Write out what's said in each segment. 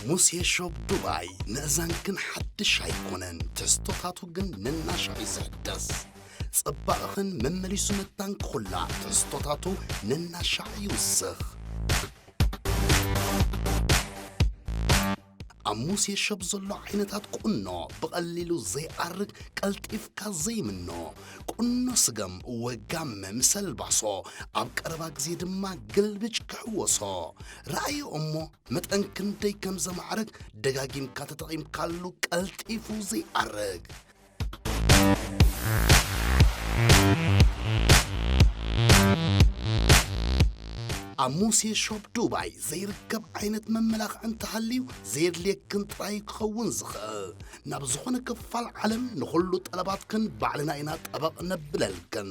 ሙሴ ሾፕ ዱባይ ንእዛንክን ሓድሽ ኣይኮነን፣ ትሕዝቶታቱ ግን ነናሻዕ እዩ ዝሕደስ። ጽባቕኽን መመሊሱ መታንክኹላ ትሕዝቶታቱ ነናሻዕ ይውስኽ። ኣብ ሙሴ ሾፕ ዘሎ ዓይነታት ቁኖ ብቐሊሉ ዘይኣርግ፣ ቀልጢፍካ ዘይምኖ፣ ቁኖ ስገም ወጋም ምምሰል ባሶ፣ ኣብ ቀረባ ግዜ ድማ ግልብጭ ክሕወሶ። ረኣዮ እሞ መጠን ክንደይ ከም ዘማዕርግ ደጋጊምካ ተጠቒምካሉ ቀልጢፉ ዘይኣርግ። ኣብ ሙሴ ሾፕ ዱባይ ዘይርከብ ዓይነት መመላኽዒ እንተሃልዩ ዘየድልየክን ጥራይ ክኸውን ዝኽእል። ናብ ዝኾነ ክፋል ዓለም ንኹሉ ጠለባትክን ባዕልና ኢና ጠበቕ ነብለልክን።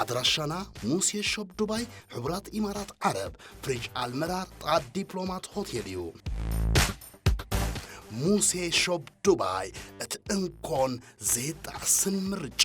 ኣድራሻና ሙሴ ሾፕ ዱባይ፣ ሕቡራት ኢማራት ዓረብ፣ ፍሪጅ ኣልመራር፣ ጥቓ ዲፕሎማት ሆቴል እዩ። ሙሴ ሾፕ ዱባይ፣ እቲ እንኮን ዘይጣዕስን ምርጫ።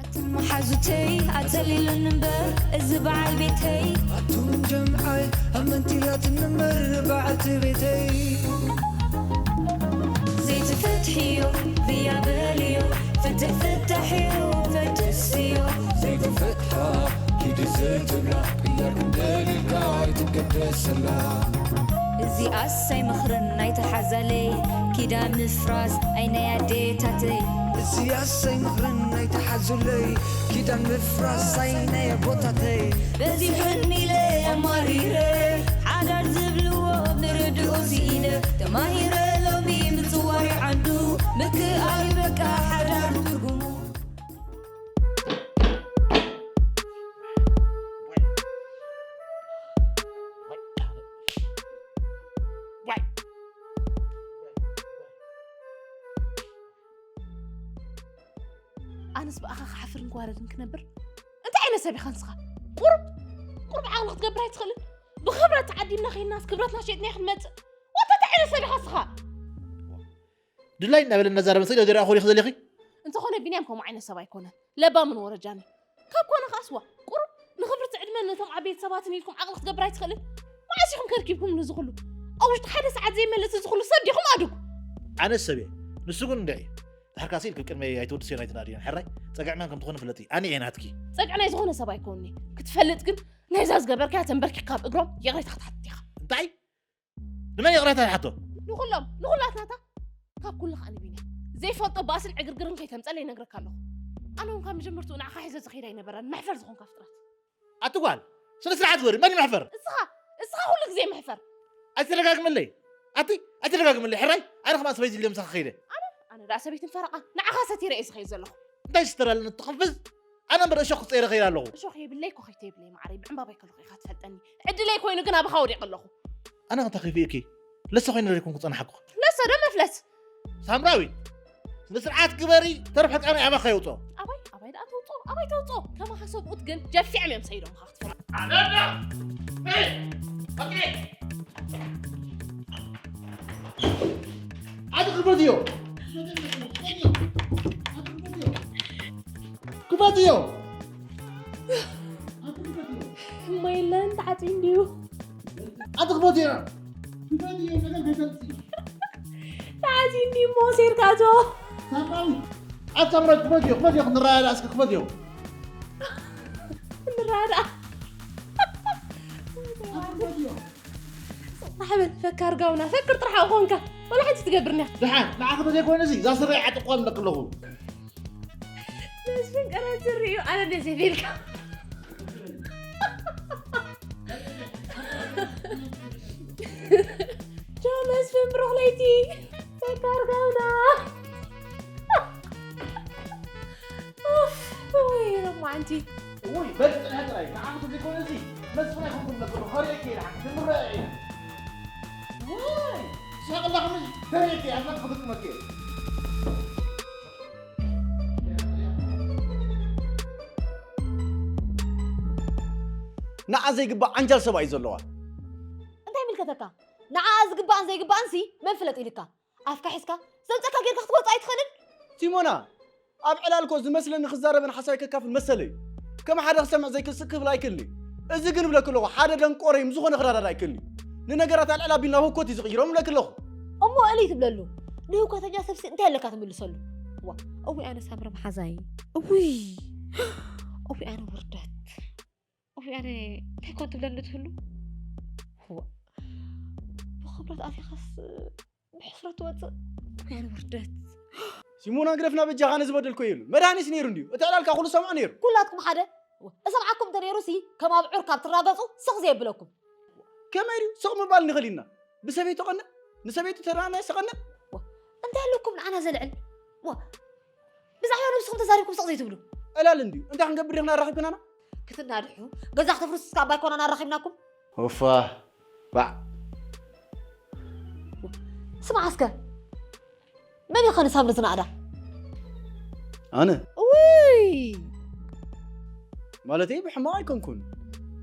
ኣትን መሓዙተይ ኣጸሊሉኒ እምበር እዚ በዓል ቤተይ። ኣቱም ጀምዓይ ኣመንቲላትኒ እምበር በዓልቲ ቤተይ። ዘይትፈትሕዮ ብያ በልዮ፣ ፍትሕ ፍታሕዮ ፈደስዮ። ዘይትፈትሓ ኪዲ ዘይትብላ፣ ቅያር ክንደልልካ ኣይትገደሰላ። እዚኣስ ኣይምኽርን ናይቲ ሓዛለይ፣ ኪዳን ምፍራስ ኣይ ናይ ኣዴታተይ። እዚኣስ ኣይምኽርን ናይቲ ሓዙለይ፣ ኪዳን ምፍራስ ኣይ ናይ ኣቦታተይ። በዚሑኒ ኢለ ኣማሪረ፣ ሓዳር ዝብልዎ ምርድኡ ስኢነ፣ ተማሂረ ሎሚ ምጽዋር ዓንዱ፣ ምክኣል በቃ ሓዳር ትርጉሙ። ኣነስ ብኣኻ ክሓፍርን ክዋረድን ክነብር? እንታይ ዓይነት ሰብ ኢኻ ንስኻ? ቁሩብ፣ ቁሩብ ዓቕሊ ክትገብር ኣይትኽእልን? ብኽብረት ተዓዲምና ኸይድናስ ክብረትና ሸጥና ክንመጽእ? ወታ እንታይ ዓይነት ሰብ ኢኻ ንስኻ? ድላይ እናበለ እናዛረበ ስለ ዝረኣኹ ዲኺ ዘሊኺ? እንተኾነ ቢንያም ከምኡ ዓይነት ሰብ ኣይኮነን። ለባምን ወረጃን እዩ። ካብ ኮነ ከኣስ ዋ፣ ቁሩብ ንኽብርቲ ዕድመን ነቶም ዓበይቲ ሰባትን ኢልኩም ዓቕሊ ክትገብር ኣይትኽእልን? መዓስ ኢኹም ከርኪብኩም ነዚ ኩሉ? ኣብ ውሽጢ ሓደ ሰዓት ዘይመልስ እዚ ኩሉ ሰብ ዲኹም ኣድጉ? ኣነስ ሰብ እየ። ንሱ ግን እንድዒ። ድሓር ካሲ ኢልኪ ቅድመይ ኣይትወድስዮ ናይቲ ናድዮን። ሕራይ፣ ጸግዒ መን ከም ትኾኒ ፍለጢ። ኣነ እየ ናትኪ። ጸግዒ ናይ ዝኾነ ሰብ ኣይኮንኒ። ክትፈልጥ ግን ናይዛ ዝገበርካያ ተንበርኪኽካ ኣብ እግሮም ይቕሬታ ክትሓትት ኢኻ። እንታይ? ንመን ይቕሬታ ትሓቶ? ንኹሎም፣ ንኹላትናታ። ካብ ኩሉ ከኣ ንቢንያም። ዘይፈልጦ ባእስን ዕግርግርን ከይተምጸለ ይነግረካ ኣለኹ። ኣነ እውን ካብ መጀመርትኡ ንዓኻ ሒዘ ዝኸይድ ኣይነበረን፣ መሕፈር ዝኾንካ ፍጥረት። ኣቲ ጓል፣ ስነ ስርዓት ግበሪ፣ መን ይምሕፈር? እስኻ፣ እስኻ ኩሉ ግዜ ምሕፈር። ኣይትደጋግምለይ። ኣቲ፣ ኣይትደጋግምለይ፣ ሕራይ? ኣነ ከማን ሰበይቲ ኢለ ምሳኻ ከይደ። ኣነ፣ ኣነ ደኣ ሰበይትን ፈረቓን፣ ንዓኻ ሰቲረ እየ ዝኸይድ ዘለኹ። እንታይ ስተራለን እትቕፍዝ? ኣነ እምበር እሾኽ ክጸይረ ከይደ ኣለኹ። እሾኽ የብለይ፣ ኮኸይተ የብለይ፣ ማዓረይ፣ ብዕምባባይ ከለኹ ኢኻ ትፈልጠኒ። ዕድለይ ኮይኑ ግን ኣባኻ ወዲቐ ኣለኹ። ኣነ ተኺፊእኪ፣ ለሰ ኮይነ ዶ ኣይኮንኩ ጸናሕኩ? ለሰ ዶ መፍለስ? ሳምራዊት፣ ስነ ስርዓት ግበሪ፣ ተርፍ ሕርቃነይ ኣባኻ የውጽኦ። ኣባይ፣ ኣባይ ደኣ ተውጽኦ፣ ኣባይ ተውጽኦ። ከማኻ ሰብኡት ግን ጀፊዖም እዮም ሰይዶምኻ ክትፈልጥ። ኣነዳ! ኤይ! ኣኪ! ኣቲ ክፈትዮ! ክፈትዮ! እሞ የለን፣ ተዓጽዩ እንድዩ። ኣቲ ክፈትዮ! ክፈትዮ፣ ነገር ከይተምጽእ። ተዓጽዩ እንድዩ እሞ ወሲድካቶ። ሳምራዊ! ኣቲ ሳምራዊ፣ ክፈትዮ፣ ክፈትዮ፣ ክንረኣያ ደኣ እስኪ ክፈትዮ። ክንረኣያ ደኣ። ኣቲ ክፈትዮ! ራሕበል፣ ፈካር ጋውና፣ ፈክር ጥራሕ ኮንካ። ወላ ሓንቲ ትገብርና። ደሓን፣ ንዓኺ ተዘይኮይኑ እዚ፣ እዛ ስረ ይዓጥቋ ኣለክ ኣለኹ። መስፍን ቀረብ ዝርእዩ ኣነ ደስ ይብልካ። ጆ መስፍን ብሩኽ ለይቲ። ተካር ጋውና። ኡፍ፣ ወይ ሮማንቲ። ውይ፣ በል ጽንሐ ጥራይ። ንዓኺ ተዘይኮነ እዚ መስፍን ኣይኮንኩን ነበር። ኸሪኤኪ እየ፣ ንዓኺ ክንረኣይ ኢና። ውይ፣ ሳቕ ኣለኻ ምሽ? ከሪኤኪ እየ፣ ኣብዛ ክፍትመኪ እየ። ንዓ ዘይግባእ ዓንጃል ሰብኣይ እዩ ዘለዋ። እንታይ ይምልከተካ? ንዓ ዝግባእን ዘይግባእንሲ መን ፍለጥ ኢልካ? ኣፍካ ሒዝካ ዘምፀካ ጌርካ ክትወፅእ ኣይትኽእልን? ሲሞና፣ ኣብ ዕላል እኮ ዝመስለኒ ክዛረብን ሓሳብ ከካፍል መሰለይ እዩ። ከም ሓደ ክሰምዕ ዘይክስእ ክብል ኣይክእልን እዩ። እዚ ግን እብለኪ ኣለኹ፣ ሓደ ደንቆሮ እዩ፣ ምስ ዝኾነ ክረዳዳ ኣይክእልን እዩ። ንነገራት ኣልዕል ኣቢልና ናብ ህኮት እዩ ዝቕይሮም እብለኪ ኣለኹ። እሞ እልይ ትብለሉ። ንህውከተኛ ሰብሲ እንታይ ኣለካ ትምልሰሉ? ዋ፣ እውይ ኣነ ሳምሪ መሓዛይ። እውይ፣ እውይ ኣነ ውርደት። እውይ ኣነ እንታይ ኮን ትብለኒ ትህሉ? ዋ፣ ብኽብረት ኣቲኻስ ብሕፍረት ትወፅእ። እውይ ኣነ ውርደት። ሲሞና ግደፍና በጃኻ፣ ኣነ ዝበደልኮ የሉ። መድሃኒስ ነይሩ እንድዩ። እቲ ዕላልካ ኩሉ ሰምዖ ነይሩ። ኩላትኩም ሓደ። እሰምዓኩም እንተ ነይሩ ሲ ከም ኣብዑር ካብ ትራገፁ ስቕ ዘየብለኩም። ከመይ ድዩ ስቕ ምባል ንኽእል ኢና? ብሰበይቱ ቀንእ፣ ንሰበይቱ ተራናይ ሰቐንእ። ዋ፣ እንታይ ኣለኩም ንዓና ዘልዕል? ዋ፣ ብዛዕባ ነብስኹም ተዛሪብኩም ስቕ ዘይትብሉ? ዕላል እንድዩ። እንታይ ክንገብር ዲኽና ኣራኺብክናና? ክትናድሑ፣ ገዛ ክተፍርሱ እስካብ ባይኮናና ኣራኺብናኩም? ኦፋ፣ ባዕ። ስማዕ እስከ፣ መን እዩ ኸ ንሳምሪ ዝናእዳ? ኣነ? ውይ! ማለተይ ብሕማቕ ኣይኮንኩን።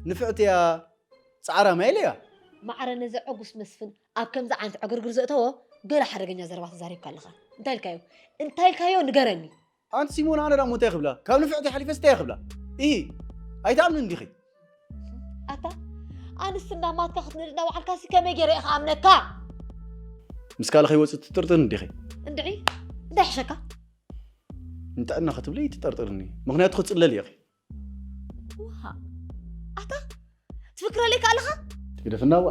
ንፍዕቲ እያ፣ ጻዕራም እያ ኢለ እያ። ማዕረ ነዚ ዕጉስ መስፍን ኣብ ከምዚ ዓይነት ዕግርግር ዘእተዎ ገለ ሓደገኛ ዘረባ ተዛሪብካ ኣለኻ። እንታይ ኢልካዮ? እንታይ ኢልካዮ ንገረኒ። ኣንቲ ሲሞን፣ ኣነ ዳሞ እንታይ ክብላ? ካብ ንፍዕቲ ሓሊፈስ እንታይ ክብላ? ኢሂ፣ ኣይትኣምንን ዲኺ? ኣታ ኣንስትና ማትካ ክትንድ እናበዓልካሲ ከመይ ገይረ ኢኻ ኣምነካ? ምስ ካልእ ከይወጽእ ትጥርጥርኒ ዲኺ? እንድዒ፣ እንታይ ሕሸካ? ንጥዕና ክትብሊ ትጠርጥርኒ፣ ምኽንያቱ ክትጽለሊ ኢኺ። ውሃ፣ ኣታ ትፍክረለይ ከ ኣለኻ? ትግደፍና እዋ።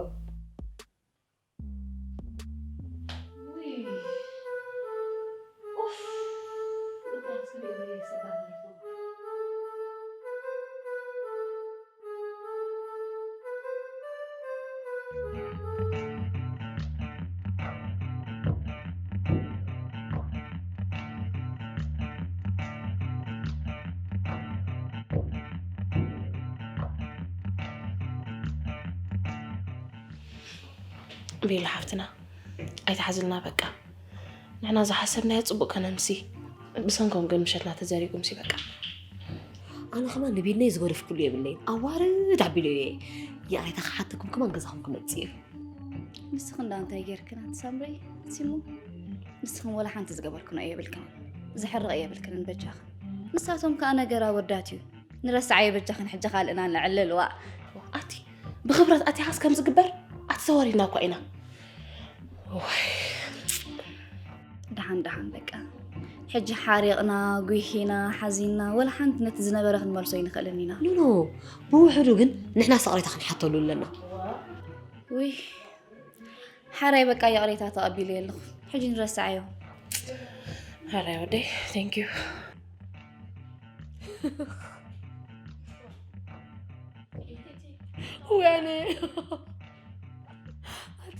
ቤላ ሓፍትና፣ ኣይትሓዝልና በቃ። ንሕና ዝሓሰብናዮ ጽቡቕ ከነምሲ፣ ብሰንኮም ግን ምሸትና ተዘሪጉምሲ በቃ። ኣነ ከማን ንቤናይ ዝገደፍኩሉ የብለይን። ኣዋርድ ኣቢለዮ እየ። ይቕሬታ ክሓተኩም ከማን ገዛኹም ክመጽእ እዩ። ንስኽን ደኣ እንታይ ጌርክን ኣንቲ ሳምሪ? ሲሙ፣ ንስኽን ወላ ሓንቲ ዝገበርክንኦ የብልክንን። ዘሕርቕ የብልክንን በጃኽን። ንሳቶም ከኣ ነገር ኣወዳት እዩ። ንረስዓዮ በጃኽን ሕጂ ካልእና ነዕልል ዋእ። ኣቲ ብኽብረት ኣቲኻስ ከም ዝግበር ኣቲ ተዋሪድና እኳ ኢና። ዋይ። ደሓን ደሓን በቃ። ሕጂ ሓሪቕና፣ ጉሂና፣ ሓዚንና፣ ወላ ሓንቲ ነቲ ዝነበረ ክንመልሶ ኣይንኽእልን ኢና። ኖ፣ ኖ፣ ብውሕዱ ግን ንሕና ይቕሬታ ክንሓተሉ ኣለና። ውይ፣ ሓራይ በቃ ይቕሬታ ተቐቢለዮ ኣለኹ። ሕጂ ንረስዓዮ። ሓራይ ወደይ፣ thank you። ወያነ። ኣቲ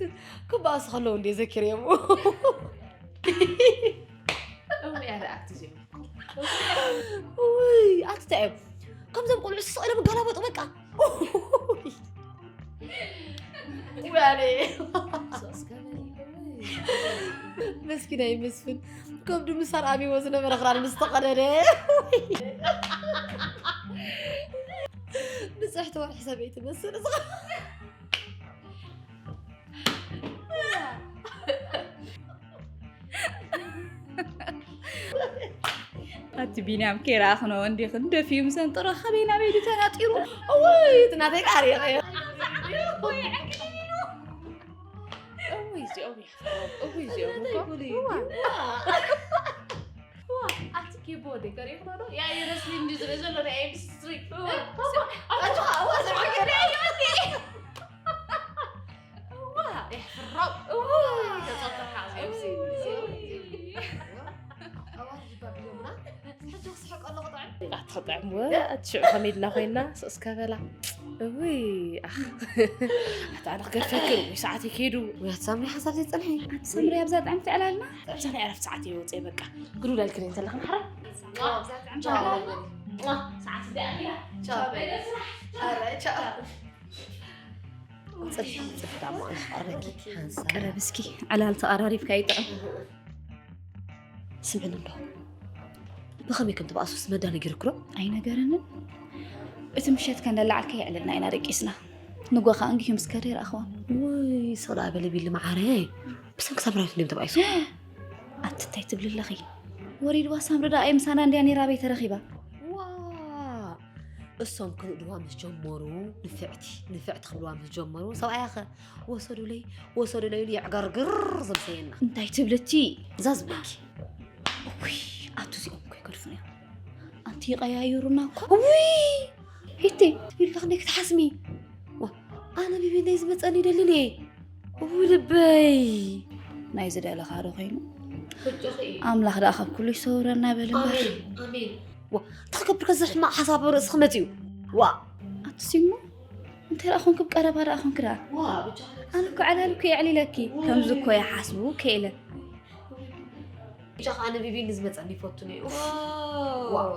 ክባእሱ ከለዉ እንዴ ዘኪረዮም። እውይ፣ ኣቲ እንታይ እዮም? ከምዞም ቆልዑ ስቕ ኢሎም ይገላበጡ በቃ። ወያነ። መስኪናይ መስፍን። ከብዱ ምሳር ኣብዎ ዝነበረ ክራር ምስ ተቐደደ። ብፅሕቲ ወርሒ ሰበይቲ መስል። ኣቲ ቢንያም ከይረኣኽንኦ እንዲኽን ደፊኡ ምሰን ጥረ ኸበይ ናበይ ድዩ ተናጢሩ? እውይ፣ እቲ ናተይ ቃሪ እየ። እውይ፣ እዚኦም እውይ፣ እዚኦም እኮ። እዋ። እዋ፣ ኣቲ ኪቦርድ ተሪእኽዎ ዶ? ያ፣ ዩ ረስሊንግ ድዩ ዝርኢ ዘሎ ናይ ኤምቢሲ ስሪ? እዋ። ኣጆኻ፣ እዋ፣ ዘርጊ ገለ እዩ፣ ኣቲ። እዋ፣ የሕፍሮም። እዋ፣ ተጸብጠካ፣ ኣብዚ፣ ኣብዚ። ኣዋርድ ባቢሎምና፣ ሕጂ ክስሕቅ ኣለኹ ጥዑም። ኣትኽጥዕም ወ፣ ኣቲ ሽዑ ከመይ ኢልና ኮይና፣ ስቕ እስከ በላ። እውይ፣ ኣኽ። ኣታ ኣነ ክገድፈክን፣ ወይ ሰዓት ይከይዱ። ወይ ኣቲ ሳምሪ ሓሳብ ዘይጸንሐ። ኣቲ ሳምሪ ኣብዛ ጥዕምቲ ዕላልና። ኣብዛ ናይ ዕረፍቲ ሰዓት እየ ወፅየ በቃ። ግዱድ ኣልክን እንተለኽን ሓራ። ኣብዛ ጥዕምቲ ዕላልና። ሰዓት እዚኣ እያ። ቻው። በይ፣ ስራሕ። ኣረ፣ ቻው። ጽፍ፣ ጽፍ ዳሞ ኣነ ክቐርበኪ። ሓንሳብ። ቅረብ እስኪ፣ ዕላል ተቐራሪብካ ይጥዕም። ስምዕኒ እንዶ፣ ብኸመይ ከም ትበኣሱስ መዳ ነጊሩኪ ዶ? ኣይነገረንን። እቲ ምሸት ከንደላዓልካ የዕለልና ኢና ደቂስና። ንጎኻ እንግዩ ምስ ከደ ይረኣኽዋ። ውይ፣ ስቕ ደኣ በሊ ቢሊ መዓረይ። ብሰንኪ ሳምራዊት እንድዮም ተባኢሶም። ኣቲ እንታይ ትብሊ ኣለኺ? ወሪድዋ ሳምሪ ደኣ እየ ምሳና እንድያ ነይራ ኣበይ ተረኺባ? ዋ! እሶም ክርእድዋ ምስ ጀመሩ፣ ንፍዕቲ፣ ንፍዕቲ ክብልዋ ምስ ጀመሩ፣ ሰብኣያኸ ወሰዱለይ፣ ወሰዱለይ ኢሉ የዕገርግር ዘምሰየና። እንታይ ትብሊ እቲ? እዛ ዝብለኪ። ውይ፣ ኣቱ እዚኦም እኮ ይገድፉና እዮም። ኣንቲ ይቐያይሩና እኮ። ውይ! ሂቲ፣ ኢልካ ክንደይ ክትሓስሚ? ዋ፣ ኣነ ቢቢ ናይ ዝመጸኒ ይደልን እየ። ውይ ልበይ። ናይ ዝደለኻ ዶ ኮይኑ? ኣምላኽ ደኣ ካብ ኩሉ ይሰውረና በል እምበር። ኣሜን፣ ኣሜን። ዋ፣ እንታይ ክገብር ከዚ ሕማቕ ሓሳብ ኣብ ርእስኺ መጺኡ? ዋ። ኣቲ ሲሞ፣ እንታይ ደኣ ኾንክ፣ ቀረባ ደኣ ኾንክ ደኣ? ዋ፣ ብቻ ኣነ እኮ ዕላል እኮ የዕሊለኪ። ከምዚ እኮ ይሓስቡ ከኢለ። ብቻ ከኣ ንቢቢ ንዝመጸኒ ይፈቱኒ እዩ። ኡፍ። ዋው። ዋው።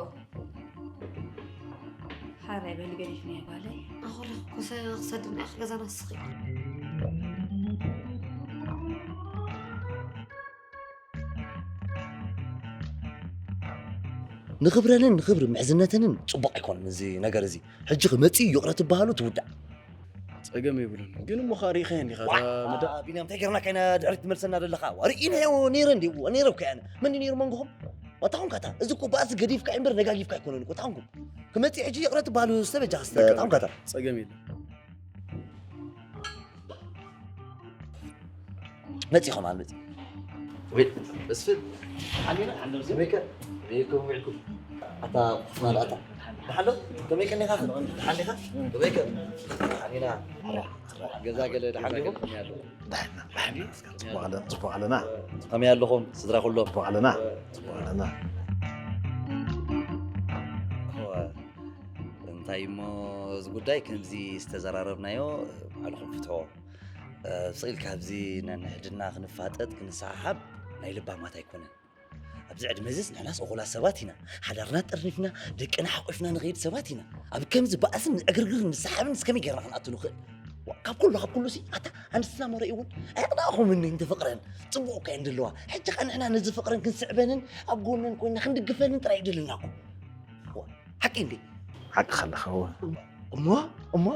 ሓራይ በሊ ገዲፍኒ እየ ጓለይ። ኣኾለ ክሰ-፣ ክሰድና ኢኺ ገዛና ስኺ። ንኽብረንን ንኽብሪ ምሕዝነተንን ጽቡቕ ኣይኮነን እዚ ነገር እዚ። ሕጂ ክመጽእ እዩ ይቕረ ትበሃሉ ትውዳእ። ጸገም የብሉን። ግን እሞ ኸኣ ርኢኻዮ እንዲኻ እታ መዳ- ቢንያም፣ እንታይ ጌርናካ ኢና ድሕሪት ትመልሰና ዘለኻ? ዋ፣ ርኢናዮ ነይረ እንዲ፣ ዋ፣ ነይረ እኮ ኣነ። መን እዩ ነይሩ መንጎኹም? ዋ፣ እንታይ ኾንካ እታ? እዚ እኮ ባእሲ ገዲፍካ እምበር ነጋጊፍካ ኣይኮነን እኮ። እንታይ ኾንኩም? ክመጽእ ሕጂ ይቕረ ትበሃሉ ዝተበጃ ክስተ፣ እንታይ ኾንካ እታ? ጸገም የለን። መጺኹም ኣልመጺ። ወይ፣ መስፍን። ሓሊና፣ ሓንደም ከመይ ከ? ከመይ ከ ውዒልኩም? ኣታ፣ ኹፍና ኣታ። ደሓን ዶ? ከመይ ቀኒኻ? ደሓን ዲኻ? ከመይ ከ? ሓሊና። ገዛ ገለ ደሓን ዲኹም? ደሓን፣ ደሓን። ጽቡቕ ኣለ-፣ ጽቡቕ ኣለና። ከመይ ኣለኹም? ስድራ ኩሎም? ጽቡቕ ኣለና። ጽቡቕ ኣለና። እወ፣ እንታይ እሞ፣ እዚ ጉዳይ ከምዚ ዝተዘራረብናዮ ባዕልኹም ፍትሕዎ። እ፣ ስቕ ኢልካ ኣብዚ ነንሕድና ክንፋጠጥ፣ ክንሰሓሓብ ናይ ለባማት ኣይኮነን። ኣብዚ ዕድመ እዚስ ንሕናስ እኹላት ሰባት ኢና። ሓዳርና ጠርኒፍና፣ ደቅና ሓቑፍና ንኸይድ ሰባት ኢና። ኣብ ከምዚ ባእስን ዕግርግርን ምስሓብን እስከመይ ጌርና ክንኣቱ ንኽእል? ዋ፣ ካብ ኩሉ፣ ካብ ኩሉሲ፣ ኣታ ኣንስትና መረኢ እውን ኣየቕናእኹምኒ እንተ ፍቕረን። ጽቡቕ እኳ እየን ዘለዋ። ሕጂ ኸኣ ንሕና ነዚ ፍቕረን ክንስዕበንን ኣብ ጎነን ኮይንና ክንድግፈንን ጥራይ እዩ ደለና እኮ። ዋ፣ ሓቂ እንዴ? ሓቅኻ ኣለኻ፣ እወ። እሞ፣ እሞ፣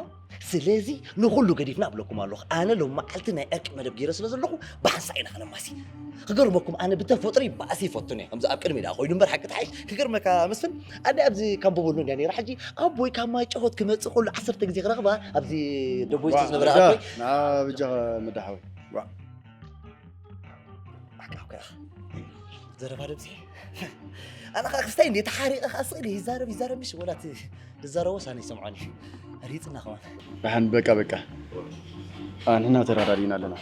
ስለዚ ንኹሉ ገዲፍና እብለኩም ኣለኹ። ኣነ ሎም መዓልቲ ናይ ዕርቂ መደብ ገይረ ስለ ዘለኹ፣ ብሓንሳእ ኢና ከነማሲ። ክገርመኩም፣ ኣነ ብተፈጥሮይ ባእሲ ይፈቱን እየ። ከምዚ ኣብ ቅድሚ ደኣ ኮይኑ እምበር፣ ሓቂ ተሓይሽ። ክገርመካ መስፍን፣ ኣደ ኣብዚ ካምቦ በሎ እንድያ ነይራ። ሕጂ ኣቦይ ካብ ማይ ጨሆት ክመጽእ ከሎ ዓሰርተ ግዜ ክረኽባ፣ ኣብዚ ደቦይ ዋ፣ ዝነበረ ብጃ፣ ኣቦይ። ንዓ ብጃ መዳሓወይ። ዋ። ኣካ፣ ኣካ። ዘረባ ድምጺ። ኣነ ኸኣ ክስታይ እንዴ ተሓሪቐ ኸኣ ስቕ ኢለ ይዛረብ፣ ይዛረብ ምሽ ወላ እቲ ዝዛረቦስ ኣነ ይሰምዖን እዩ። ኣሪጽና ኸማን። ደሓን በቃ፣ በቃ። ኣንሕና ተረዳዲእና ኣለና።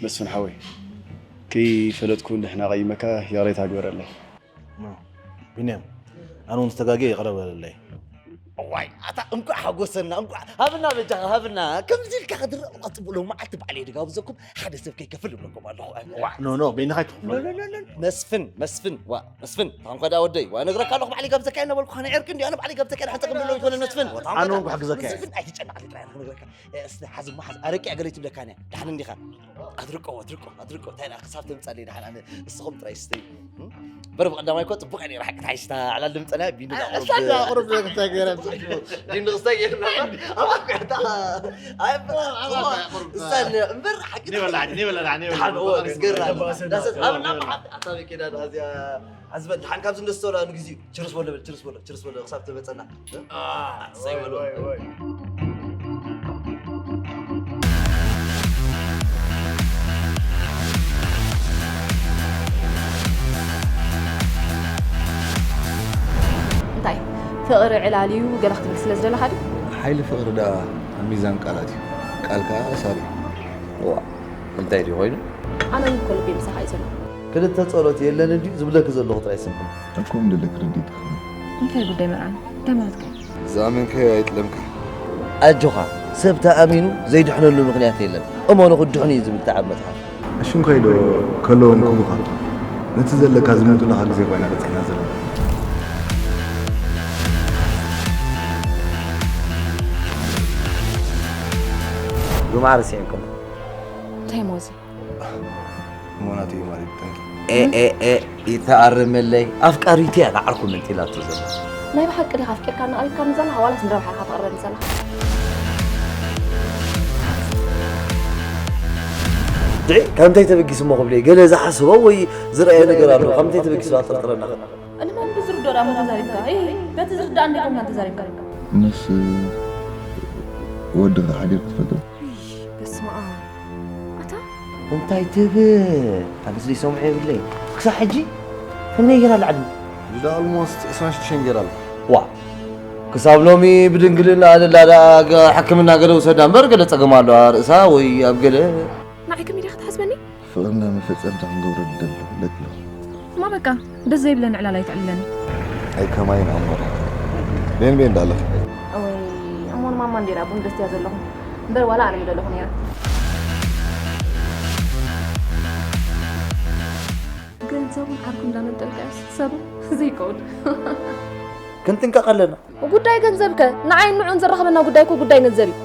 መስፍን ሓወይ፣ ከይፈለጥኩ እንድሕና ቀይመካ ይቕሬታ ግበረለይ። ኖ፣ ቢንያም፣ ኣነ እውን ዝተጋግየ ይቕረ በለለይ። እዋይ፣ ኣታ እንኳዕ ሓጎሰና፣ እንኳዕ ሃብና በጃኻ፣ ሃብና። ከምዚ ኢልካ ክትረቕ ጽቡቕ ሎ መዓልቲ በዓል እየ ድጋብዘኩም፣ ሓደ ሰብ ከይከፍል እብለኩም ኣለኹ። ኣነ። ዋ፣ ኖ፣ ኖ፣ በይንኻ ኣይትኽፈል። ኖ፣ ኖ፣ ኖ፣ ኖ። መስፍን፣ መስፍን፣ ዋ፣ መስፍን፣ ታንኳ ዳ ወደይ፣ ዋ፣ ነግረካ ኣለኹ፣ ባዕለይ ጋብዘካ እየ እናበልኩ፣ ኸነ ዕርቂ እንዲ፣ ኣነ ባዕለይ ጋብዘካ እየ፣ ድሓን ጸገም ዘለዎ ኣይኮነን መስፍን። ኣነ እውን ክሕግዘካ እየ። መስፍን፣ ኣይትጨነቕ፣ ጥራይ ክነግረካ። እ፣ እስቲ ሓዝ እሞ ሓዝ፣ ኣረቂ እያ ገለ ትብለካ እያ። ደሓን እንዲኻ? ኣድርቆ፣ ኣድርቆ፣ ኣድርቆ፣ እንታይ ደኣ ክሳብ ተምጻለይ ደሓን ኣነ፣ እስኹም ጥራይ ስተዩ። እም? እምበር ብቐዳማይ እኮ ጽቡቕ እያ ነይራ፣ ሓቂ ተሓይሽታ ዕላል ድምጸና ቢኒ ዳ ቁሩብ። እሳና ቁሩብ ክስታይ ገይራ። ቢኒ ክስታይ ገይርና። ኣብ ኣኳ እታ፣ ኣይ፣ እሳና እምበር ሓቂ ኔበላ፣ ኔበላ፣ ኔበላ። ደሓን፣ እዎ፣ ኣነ፣ ገራ። ኣነ፣ ዳሰት፣ ኣነ፣ ኣነ፣ ኣታ መኪና እዚኣ፣ ኣዝበል፣ ደሓን ካብዚ እንደስተውላ ንግዚኡ። ችርስ በሎ በል፣ ችርስ በሎ፣ ችርስ በሎ፣ ክሳብ ትመጸና። እ? አ፣ ኣሰይ በሎ። ወይ፣ ወይ። እንታይ? ፍቕሪ ዕላል እዩ ገለ ክትብል ስለ ዝደለኻ ድዩ? ሓይሊ ፍቕሪ ደኣ ኣብ ሚዛን ቃላት እዩ። ቃል ከኣ ኣሳሪ እዩ። ዋእ፣ እንታይ ድዩ ኮይኑ? ኣነ እውን እኮ ልበይ ምሳኻ እዩ ዘሎ። ክልተ ጸሎት የለን እንድዩ ዝብለኪ ዘለኹ ጥራይ ስምዒ። እኮ ምድለ ክርዲት ክኽእል። እንታይ ጉዳይ መርዓና? እንታይ ማለትካ እዩ? ዝኣመንካዮ ኣይጥለምካ። ኣጆኻ፣ ሰብ ተኣሚኑ ዘይድሕነሉ ምኽንያት የለን። እመኑ ክድሕኑ እዩ ዝብል ተዓብ መጽሓፍ። ኣሽንኳይ ዶ ከለዎም ክቡኻ? ነቲ ዘለካ ዝምንጡልኻ ግዜ ኮይና በጺሕና ዘለና። ብማዕረ ስዒብኩም። እንታይ እሞ እዚ? እሞ ናቱ እዩ ማለት እዩ፣ ጠንቂ። ኤ፣ ኤ፣ ኤ፣ ይተኣረመለይ። ኣፍቃሪቱ እያ ንዓርኩ መንጢላቶ ዘላ። ናይ ብሓቂ ዲኻ ኣፍቂርካኒ ቀሪብካኒ ዘለኻ ዋላስ ንረብሓ ኢኻ ተቕርበኒ ዘለኻ? ድዒ ካብ እንታይ ተበጊሱ እሞ ክብለይ፣ ገለ ዝሓስቦ ወይ ዝረኣየ ነገር ኣሎ። ካብ እንታይ ተበጊሱ ኣጠርጥረና? ንመን ብዝርድኦ ደኣ እሞ ተዛሪብካ? እይ፣ በቲ ዝርድኣኒ ዲኹም ተዛሪብካ? ምስ ወድኻ ሓዲርካ ትፈልጥ ዶ? በስመ ኣብ። ኣታ እንታይ ትብል? ኣነስ ዘይሰምዖ የብለይ። ክሳብ ሕጂ ከመይ ገይራ ላዕሊ? እንዳ ኣልሞስት ዕስራን ሽዱሽተን ገይራ ኣላ። ዋ ክሳብ ሎሚ ብድንግልና ኣደላ ደኣ ገ- ሕክምና ገለ ውሰዳ እምበር ገለ ጸገም ኣለዋ ርእሳ ወይ ኣብ ገለ ንዓይ ከመይ ዲኻ ትሓስበኒ? ፍቕርና መፈጸምታ ክንገብረሉ ደሎ ለኪ እማ በቃ ደስ ዘይብለኒ ዕላል ኣይትዕልለኒ። ኣይ ከማይን ኣሞራ ቤን ቤን እንዳለኺ ወይ እሞን ማማ እንዴራ ቡን ደስትያ ዘለኹ እምበር ዋላ ኣነ ምደለኹ ነይረ። ገንዘቡን ዓርኩ እንዳመንጠልካ ሰብ ዘይከውን ክንጥንቀቕ ኣለና። ጉዳይ ገንዘብከ ንዓይ ንዑን ዘራኽበና ጉዳይ እኮ ጉዳይ ገንዘብ እዩ።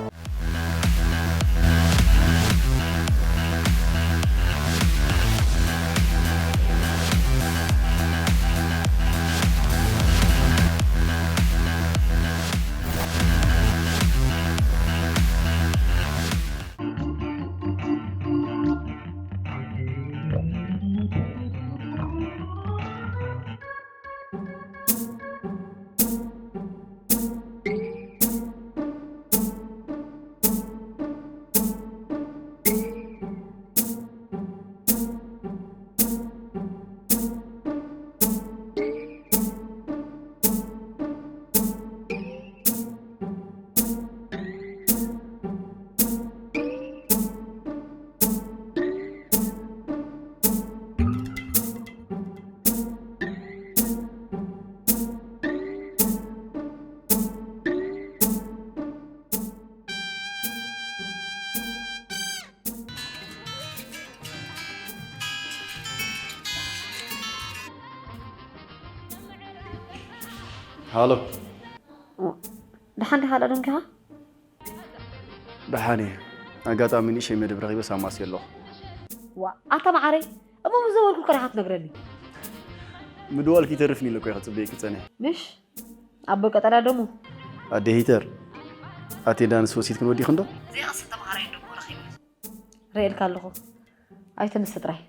ሃሎ ደሓን ዲኻ ዶ ደንኪኻ? ደሓን እየ። ኣጋጣሚ ንእሸይ መደብ ረኺበ ሳማሲ ኣለኹ። ዋ ኣታ መዓረይ እሞ ምስ ዘበልኩ ከረኻ ትነግረኒ። ምድዋልኪ ይተርፍኒ ኢለ እኮ እየ ክጽበየኪ ጸኒሐ። ምሽ ኣቦ ቀጠልያ ደሙ ኣደ ሂተር ኣቴንዳንስ ወሲድክን ወዲኽን ዶ? ዘይቐስን ተምሃራይ ደሞ ረኺበ። ርእየልካ ኣለኹ ኣይተንስ ጥራይ።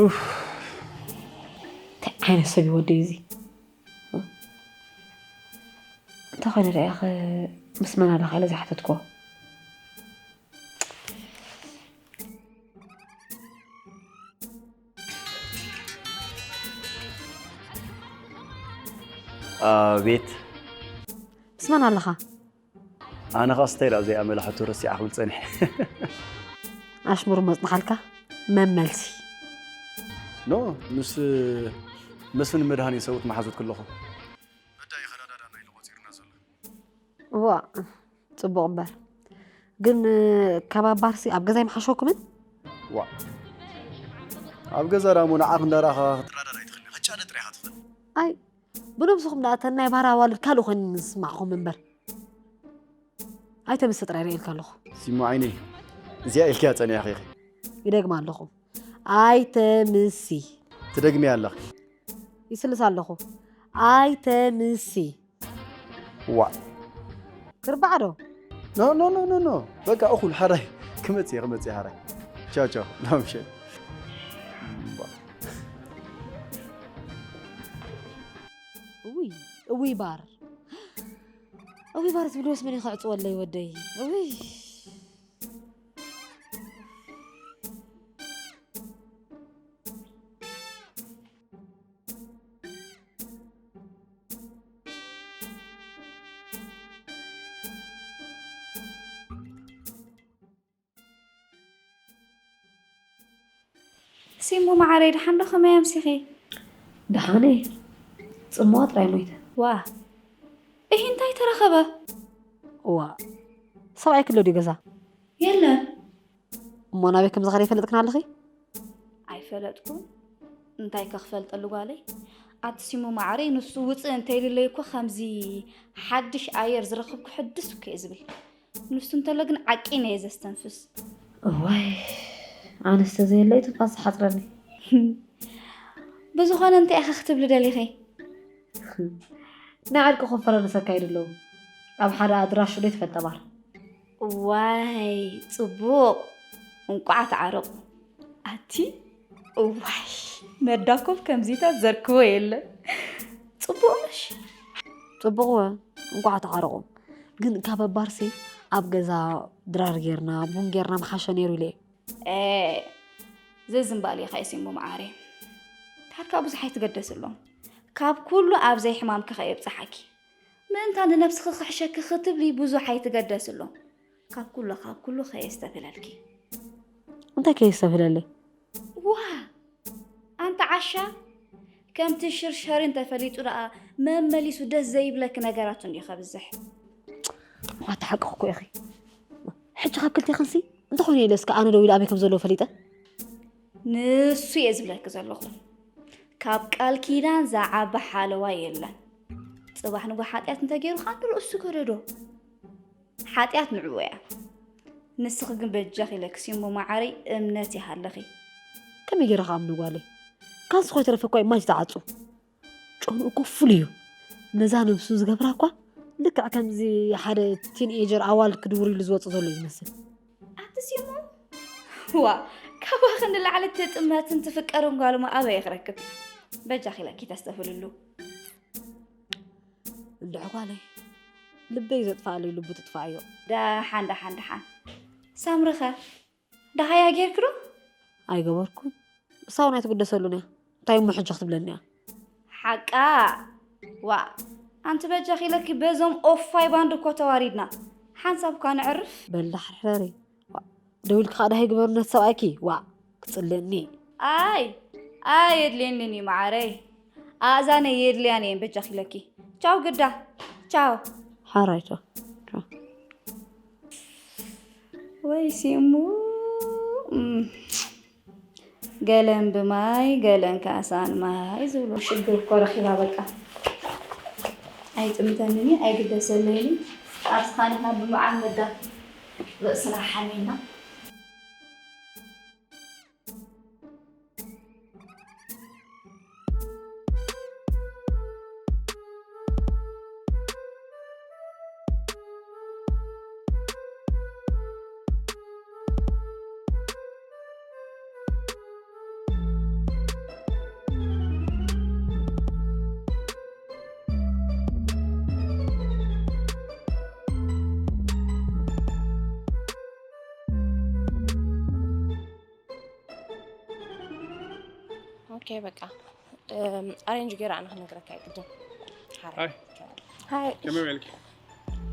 ኡፍ እንታይ ዓይነት ሰብ እዩ ወደይ እዚ? እንታይ ኮይኑ ርኣያኸ ምስ መን ኣለኻ ኢለ ዝሓተትክዎ? ኣቤት ምስ መን ኣለኻ? ኣነ ኸዓ ስታይ ደኣ ዘይኣመላ ሕቶ ረሲዓ ክብል ጸኒሐ። ኣሽሙር መጽናሓልካ መመልሲ። ኖ ምስ መስፍን መድሃኔ ሰብኡት መሓዙት ከለኹ በዳይ ኸዳዳዳና ኢሉ ቆጺሩና ዘሎ። ዋ ጽቡቕ እምበር ግን ካብ ኣባርሲ ኣብ ገዛ ይምሓሸኩምን? ዋ ኣብ ገዛ ዳሞ ንዓኽ እንዳረኣኻ ክትራዳዳ ኣይትኽእልን። ክጫለ ጥራይ ኢኻ ትኽእል። ኣይ ብነብስኹም ደኣ ተን ናይ ባር ኣዋልድ ካልእ ኮይኑ ንስማዕኹም እምበር ኣይተምሲ ጥራይ ርእየልካ ኣለኹ። ሲሞ ዓይነይ እዚኣ ኢልክያ ጸኒሕኺ ኢኺ። ይደግማ ኣለኹ ኣይተምሲ። ትደግምያ ኣለኺ። ይስልስ ኣለኹ ኣይተምሲ። ዋ ክርባዕ ዶ? ኖ ኖ ኖ ኖ ኖ በቃ እኹል ሓራይ ክመጽእ እየ ክመጽእ እየ ሓራይ። ቻው ቻው ላምሸት። እውይ እውይ ባር እውይ ባር ትብልዎስ መን እዩ ክዕጽወለይ ወደይ እውይ። ሲሙ መዓረይ ደሓን ዶ ከመይ ኣምሲኺ? ደሓን እየ ጽምዋ ጥራይ ሞይተ። ዋ እሂ እንታይ ተረኸበ? እዋ ሰብኣይኪ ኣሎ ድዩ ገዛ? የለን። እሞ ናበይ ከም ዝኸደ ይፈልጥክን ኣለኺ? ኣይፈለጥኩን። እንታይ ከ ክፈልጠሉ ጓለይ? ኣቲ ሲሙ መዓረይ ንሱ ውፅእ እንተይልለይ እኮ ከምዚ ሓድሽ ኣየር ዝረኽብኩ ሕድስ እኮ እየ ዝብል። ንሱ እንተሎ ግን ዓቂነ እየ ዘስተንፍስ። እዋይ ኣነስ ተዘየለይ ትንፋስ ዝሓፅረኒ። ብዝኾነ እንታይ ኢኻ ክትብሊ ደሊኺ? ናይ ዕርቂ ኮንፈረንስ ኣካይዱ ኣለዉ። ኣብ ሓደ ኣድራሽ ዶ ትፈልጠ ባር? ዋይ ጽቡቕ፣ እንቋዕ ተዓረቑ። ኣቲ እዋይ፣ መዳኮብ ከምዚታት ዘርክቦ የለን። ጽቡቕ ምሽ? ጽቡቕ ወ፣ እንቋዕ ተዓረቑ። ግን ካብ ኣባርሲ ኣብ ገዛ ድራር ጌርና ቡን ጌርና ምሓሸ ነይሩ ኢለ። ኤ፣ ዘዝምባል ኢኻ ይሲምቡ መዓረይ። ታርካ ብዙሕ ኣይትገደስሎም። ካብ ኩሉ ኣብ ዘይሕማምኪ ከየብጽሓኪ። ምእንታ ንነብስኺ ክሕሸኪ ክትብሊ ብዙሕ ኣይትገደስሎም። ካብ ኩሉ፣ ካብ ኩሉ ከየስተብህለልኪ። እንታይ ከየስተብህለለይ? ዋ! ኣንቲ ዓሻ፣ ከምቲ ሽርሸሪ እንተፈሊጡ ደኣ መመሊሱ ደስ ዘይብለኪ ነገራት እንድዩ ከብዝሕ። ኣቲ ሓቅኺ እኮ ኢኺ። ሕጂ ካብ ክልቴኽንሲ እንተኾነ ኢለ እስከ ኣነ ደው ኢለ ኣበይ ከም ዘለዉ ፈሊጠ? ንሱ እየ ዝብለኪ ዘለኹ። ካብ ቃል ኪዳን ዝዓቢ ሓለዋ የለን። ጽባሕ ንግሆ ሓጢኣት እንተገይሩ ከኣ ንርእሱ ገደዶ። ሓጢኣት ንዕኡ እያ። ንስኺ ግን በጃኺ ኢለኪ ሲምቦ መዓረይ እምነት ይሃልኺ። ከመይ ገይረ ክኣምኖ ጓለይ? ካንስ ኮይተረፈ እኳ እዩ ማይ ዝተዓጹ። ጨንኡ እኮ ፍሉይ እዩ። ነዛ ነብሱ ዝገብራ እኳ ልክዕ ከምዚ ሓደ ቲንኤጀር ኣዋልድ ክድውር ኢሉ ዝወጽእ ዘሎ እዩ ዝመስል። ኣቲ ሲሙ፣ ዋ፣ ካባኺ ንላዕሊ ትጥመትን ትፍቀርን ጓል እሞ ኣበይ ክረክብ? በጃኺ ኢለኪ ተስተብህልሉ። እንድዒ ጓለይ፣ ልበይ ዘጥፍኣለይ ልቡ ትጥፍኣዮ። ደሓን፣ ደሓን፣ ደሓን። ሳምሪኸ? ደሃያ ጌርኪ ዶ? ኣይገበርኩን። እሳ እውን ኣይትግደሰሉን እያ። እንታይ እሞ ሕጂ ክትብለኒ እያ? ሓቃ? ዋእ፣ ኣንቲ በጃኺ ኢለኪ በዞም ኦፋይ ባንድ እኮ ተዋሪድና። ሓንሳብ እኳ ነዕርፍ። በል ዳሕርሕረሪ። ዋእ፣ ደው ኢልኪ ከኣ ደሃይ ግበሩ ነቲ ሰብኣይኪ። ዋእ፣ ክጽልእኒ። ኣይ፣ ኣየድልየንን እዩ መዓረይ። ኣእዛነይ የድልያን እየን በጃኺ ኢለኪ። ቻው ግዳ። ቻው። ሓራይ ቻው። ቻው። ወይ ሲሙ፣ እም፣ ገለን ብማይ፣ ገለን ካሳን ማይ ዝብሉ ሽግር እኮ ረኺባ በቃ። ኣይጥምተንን እዩ፣ ኣይግደሰለይን እዩ። ኣብስኻኒና ብመዓል መዳ ርእስና ሓሚና። ኦኬ፣ በቃ፣ እም፣ ኣሬንጅ ገይረ ኣነ ክነግረካ ኣይግድን። ሓራይ። ሃይ። ሃይ። ከመይ ውዒልኪ?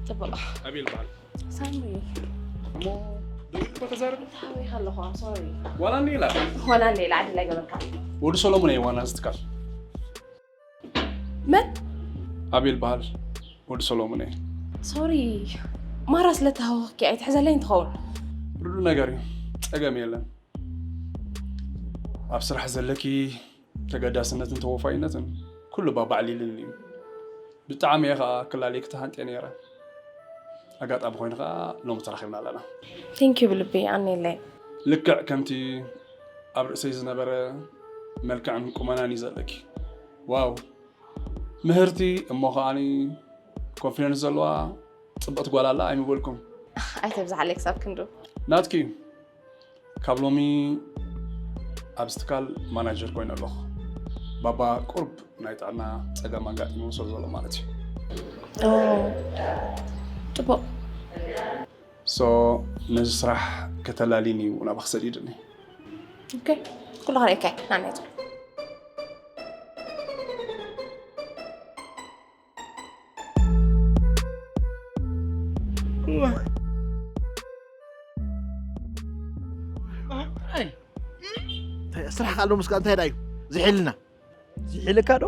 ጽቡቕ። ኣቤል በሃል። ሳሚ። እሞ ደዊሉ እኮ ተዛረቢ። እንታይ ሓቢኻ ኣለኹ? ሶሪ። ዋላ እንዲ ኢላ። ዋላ እንዲ ኢላ፣ ዓዲ ላይ ገበርካ። ወዲ ሰሎሞን እየ ዋና እዚ ትካል። መን? ኣቤል በሃል። ወዲ ሰሎሞን እየ። ሶሪ። ማራ ስለ ተሃወኽኪ ኣይትሕዘለይን ትኸውን። ርዱእ ነገር እዩ። ጸገም የለን። ኣብ ስራሕ ዘለኪ ተገዳስነትን ተወፋይነትን ኩሉ ባባዕሊልኒ እዩ። ብጣዕሚ እየ ኸኣ ክላለየኪ ተሃንጥየ ነይረ። ኣጋጣሚ ኮይኑ ኸኣ ሎሚ ተራኺብና ኣለና። ቴንክ ዩ ብልቢ፣ ኣኔለይ። ልክዕ ከምቲ ኣብ ርእሰይ ዝነበረ መልክዕን ቁመናን እዩ ዘለኪ። ዋው! ምህርቲ እሞ ኸኣኒ ኮንፊደንስ ዘለዋ ጽብቕቲ ጓል ኣላ ኣይምበልኩም። ኣይተብዝሓለይ ክሳብ ክንዱ። ናትኪ እዩ። ካብ ሎሚ ኣብዚ ትካል ማናጀር ኮይነ ኣለኹ። ባባ ቁርብ ናይ ጥዕና ጸገም ኣጋጢሙ ስለ ዘሎ ማለት እዩ። ኦ፣ ጽቡቕ። ሶ ነዚ ስራሕ ከተላልይኒ እዩ ናባኺ ሰዲድኒ። ኦኬ፣ ኩሉ ከርእየካ እየ፣ ናናይ ዞም። ኣይ፣ እንታይ ስራሕ ካልዶ ምስካ እንታይ ዳዩ ዝሒልና? ዝሒልካ ዶ?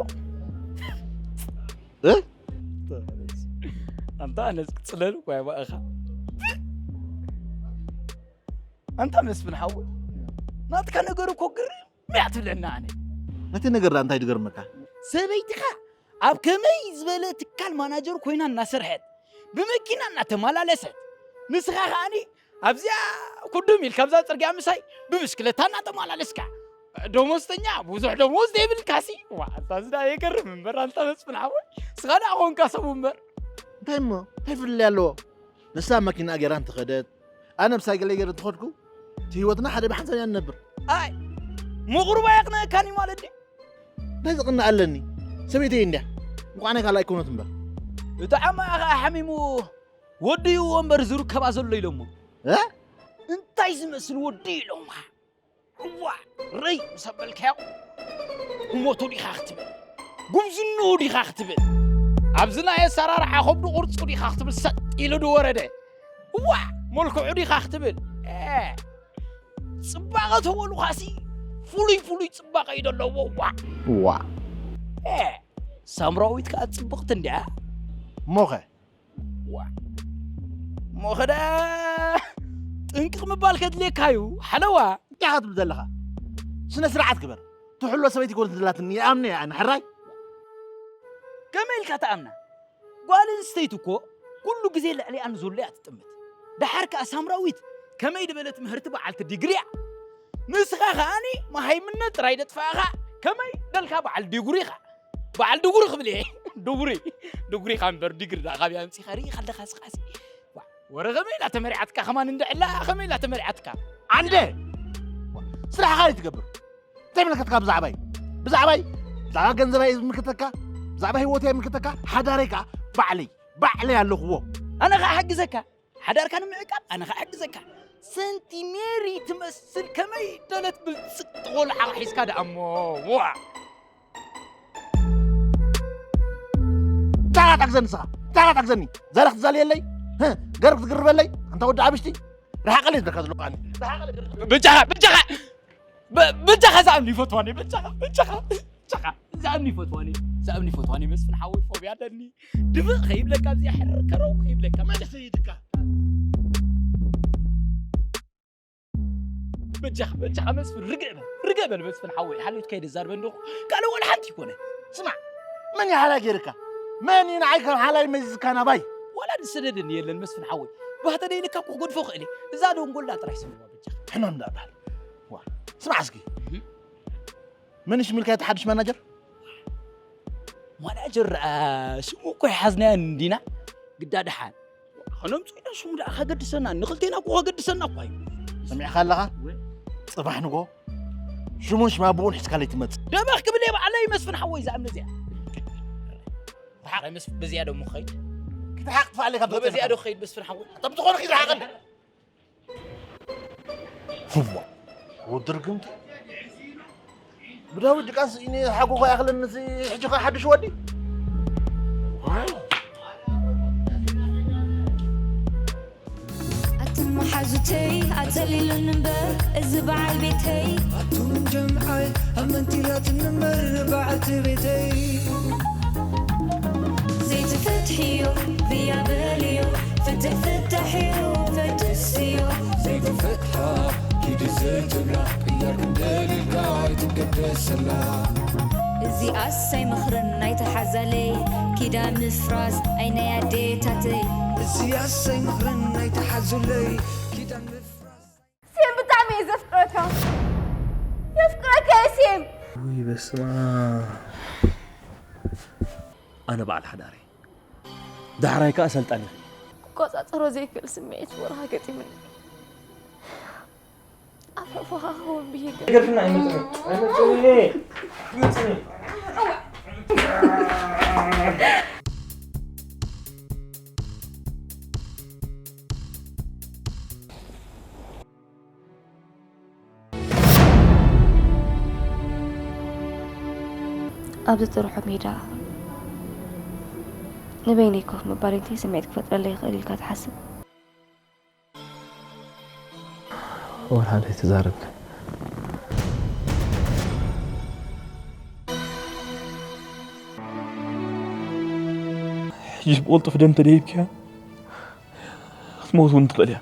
እ? ኣንታ ኣነስ ክጽለል እኮ እየ ባእኻ። ኣንታ መስፍን ሓወይ፣ ናትካ ነገር እኮ ግርም እያ ትብለና ኣነ። እቲ ነገር ደኣ እንታይ ድገርመካ? ሰበይትኻ ኣብ ከመይ ዝበለ ትካል ማናጀር ኮይና እናሰርሐት፣ ብመኪና እናተመላለሰት፣ ንስኻ ከኣኒ ኣብዚኣ ኩዱም ኢልካ ኣብዛ ጽርግያ ምሳይ ብብሽክለታ እናተመላለስካ። ደሞዝተኛ ብዙሕ ደሞዝ ዘይብልካሲ። ዋ፣ ኣንታ እዚ ደኣ የገርም እምበር፣ ኣንታ መስፍን ሓወይ። ስኻ ደኣ ኾንካ ሰብ እምበር። እንታይ እሞ? እንታይ ፍልልይ ኣለዎ? ንሳ ማኪና ገይራ እንተኸደት፣ ኣነ ብሳይክለይ ገይረ እንተኸድኩ፣ እቲ ህይወትና ሓደ ብሓንሳብ ኢና ንነብር። ኣይ፣ ምቑርባ የቕንአካኒ ማለት ድዩ? እንታይ ዝቕንእ ኣለኒ? ሰበይተይ እንድያ። እንቋዕ ናይ ካልኣይ ኮነት እምበር። እቲ ዓማኣ ኸኣ ሓሚሙ ወዲ እዩ እምበር ዝርከባ ዘሎ ኢሎሞ። እ? እንታይ ዝመስል ወዲ ኢሎማ? እዋ፣ ረይ ምስ ኣበልካዮ፣ ቁመቱ ዲኻ ክትብል፣ ጉብዝንኡ ዲኻ ክትብል፣ ኣብዚ ናይ ኣሰራርሓ ከብዱ ቅርጹ ዲኻ ክትብል፣ ሰጥ ኢሉ ዝወረደ። እዋ፣ መልክዑ ዲኻ ክትብል። ኤ፣ ጽባቐ ተበሉኻሲ፣ ፍሉይ ፍሉይ ጽባቐ እዩ ዘለዎ። እዋ። እዋ። ኤ፣ ሳምራዊት ከኣ ጽብቕቲ እንድያ። እሞኸ? ዋ። እሞ ኸዳ ጥንቅቕ ምባል ከድልየካ እዩ፣ ሓለዋ። እንታይ ኢኻ ትብል ዘለኻ? ስነ ስርዓት ግበር። ትሕሎ ሰበይቲ ኮነት ዘላትኒ ይኣምነ እየ ኣነ፣ ሕራይ? ከመይ ኢልካ ትኣምና? ጓል ኣንስተይቲ እኮ ኩሉ ግዜ ልዕሊኣ ንዘሎ እያ ትጥምት። ደሓር ከኣ ሳምራዊት ከመይ ዝበለት ምህርቲ በዓልቲ ዲግሪ እያ። ንስኻ ከኣኒ መሃይምነት ጥራይ ደጥፋእኻ፣ ከመይ ደልካ በዓል ዲግሪ ኢኻ። በዓል ድጉሪ ክብል እየ። ድጉሪ፣ ድጉሪ ኢኻ እምበር ዲግሪ ደኣ ካበይ ኣምጺኻ ርኢ ከለኻ ስኻሲ። ዋ፣ ወረ ከመይ ኢላ ተመሪዓትካ ከማን እንድዕላ ከመይ ኢላ ተመሪዓትካ? ኣንደ! ስራሕኻ ኣይትገብር። እንታይ ይምልከትካ ብዛዕባይ? ብዛዕባይ? ብዛዕባ ገንዘባይ ዝምልከተካ? ብዛዕባ ህይወተይ ይምልከተካ? ሓዳረይ ከኣ ባዕለይ፣ ባዕለይ ኣለኹዎ። ኣነ ከኣ ሕግዘካ። ሓዳርካ ንምዕቃብ ኣነ ኸኣ እሕግዘካ። ሰንቲ ሜሪ ትመስል ከመይ ደለት ብልጽግቲ ቆልዓ ሒዝካ ደኣ እሞ። ዋ! እንታይ ትሕግዘኒ ንስኻ? እንታይ ትሕግዘኒ? ዘረኽ ትዛልየለይ? ህ፣ ገርግ ትግርበለይ? ኣንታ ወዲ ኣብሽቲ? ርሓቐለይ ዝብለካ ዘለኹ ኣነ። ርሓቐለይ ዝብለካ ዘለኹ። ብጃኻ፣ ብጃኻ! ብ-፣ ብጃኻ ዝኣምኒ ይፈትዋኒ፣ ብጃኻ፣ ብጃኻ፣ ብጃኻ። ዝኣምኒ ይፈትዋኒ፣ ዝኣምኒ ይፈትዋኒ፣ መስፍን ሓወይ ፎብያ ኣለኒ። ድፍእ ከይብለካ፣ ኣብዚኣ ሕርር ከረው ከይብለካ፣ መለሰ ይድካ። በጃኻ፣ በጃኻ መስፍን፣ ርግእ በል፣ ርግእ በል መስፍን ሓወይ፣ ሓልዮት ከይደ ዛርበ እንደኹ፣ ካልእ ወላ ሓንቲ ይኮነ። ስማዕ፣ መን እዩ ሓላይ ገይርካ? መን እዩ ንዓይ ከም ሓላይ መዚዝካ ናባይ? ዋላ ዝሰደደኒ የለን መስፍን ሓወይ፣ ባህተ ደይልካ እኮ ክገድፎ ክእል እየ። እዛ ደንጎላ ጥራይ ስምዋ በጃኻ። ሕማም እንዳበሃል። ዋ፣ ስማዕ እስኪ። እህ። መን ሽምልካ እቲ ሓድሽ ማናጀር? ማናጀር፣ አ፣ ሽሙ እኮ ይሓዝናዮ እንዲና። ግዳ ደሓን። ከነምጽኦ ኢና ሽሙ ደኣ ከገድሰና፣ ንኽልቴና እኮ ከገድሰና እኮ እዩ። ሰሚዕካ ኣለኻ? ወይ። ጽባሕ ንጎ ሽሙን ሽማብኡን ሒዝካለይ ትመጽእ። ደመኽ ክብል እየ ባዕለይ መስፍን ሓወይ ዝኣምነ እዚኣ። ርሓቕ መስፍን በዚኣ ዶ እሞ ክኸይድ? ክትሓቕ ትፍኣለይ ካብ በዚኣ ዶ ክኸይድ መስፍን ሓወይ? ኣታ ብዝኾነ ኪድ ርሓቐኒ። ህዋ፣ ወዲ ርግምቲ። ብዳዊት ድቃስ እኔ ሓጎ ከይኣኽለኒ እዚ ሕጂ ከ ሓድሽ ወዲ? ኣቱም መሓዙተይ ኣጸሊሉኒ እምበር እዚ በዓል ቤተይ። ኣቱም ጀምዓይ ኣመንቲላትኒ እምበር በዓልቲ ቤተይ። ዘይትፈትሕዮ ብያ በልዮ፣ ፍትሕ ፍታሕ እዩ ፈድስዮ። ዘይትፈትሓ ኪዲ ዘይትብላ፣ ቅያር ክንደልልካ ኣይትገደሰላ። እዚኣስ ኣይምኽርን ናይቲ ሓዛለይ፣ ኪዳን ምፍራስ ኣይ ናይ ኣዴታተይ። እዚኣስ ኣይምኽርን ናይቲ ሓዙለይ፣ ኪዳን ምፍራስ። ሴም ብጣዕሚ እየ ዘፍቅረካ። የፍቅረካ እየ ሴም። ውይ በስመ ኣብ። ኣነ በዓል ሓዳር እየ። ዳሕራይ ከኣ ሰልጣን ኢኺ። ክቆጻጸሮ ዘይክእል ስምዒት ወርኻ ገጢሙኒ። ኣብ ሕቑፍኻ ክኸውን ብሂገ። ገርፍና ኣይመጽእን። ኣይመጽእን። ኣይመጽእን። ኣብዚ ጥርሑ ሜዳ ንበይነይ ኮፍ ምባል እንታይ ስምዒት ክፈጥረለይ ይኽእል ኢልካ ትሓስብ? ወላ ዘይትዛረብ። ሕጂ ብቕልጡፍ ደም ተደይብክያ ክትመውት እውን ትኽእል እያ።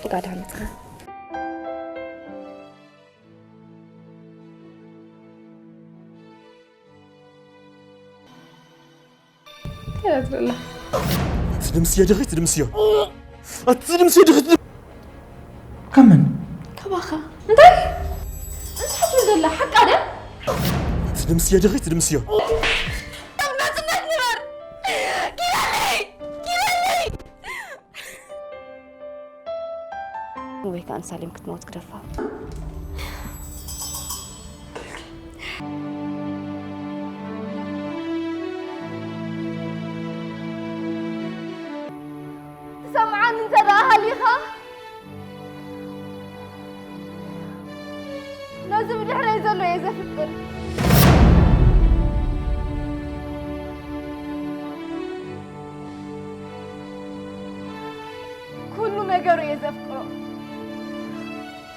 እንኳዕ ደሓን መጻኻ። እንታይ ትብላ? ትድምስዮ ዲኺ? ትድምስዮ? ኣቲ ትድምስዮ ድኺ ትድም- ካብ መን? ካባኻ። እንታይ እንታይ ትብል ዘላ ሓቃ ደ ትድምስዮ ድኺ ትድምስዮ? ኣብ ናጽነት ንበር። ኪዳነይ ኪዳነይ ወይ ከዓ ንሳሌም ክትመውት ግደፋ። ትሰምዓኒ እንተ ደኣ ሃሊኻ ነዚ ብድሕረይ ዘሎ እየ ዘፍቅር። ኩሉ ነገሩ እየ ዘፍቅሮ።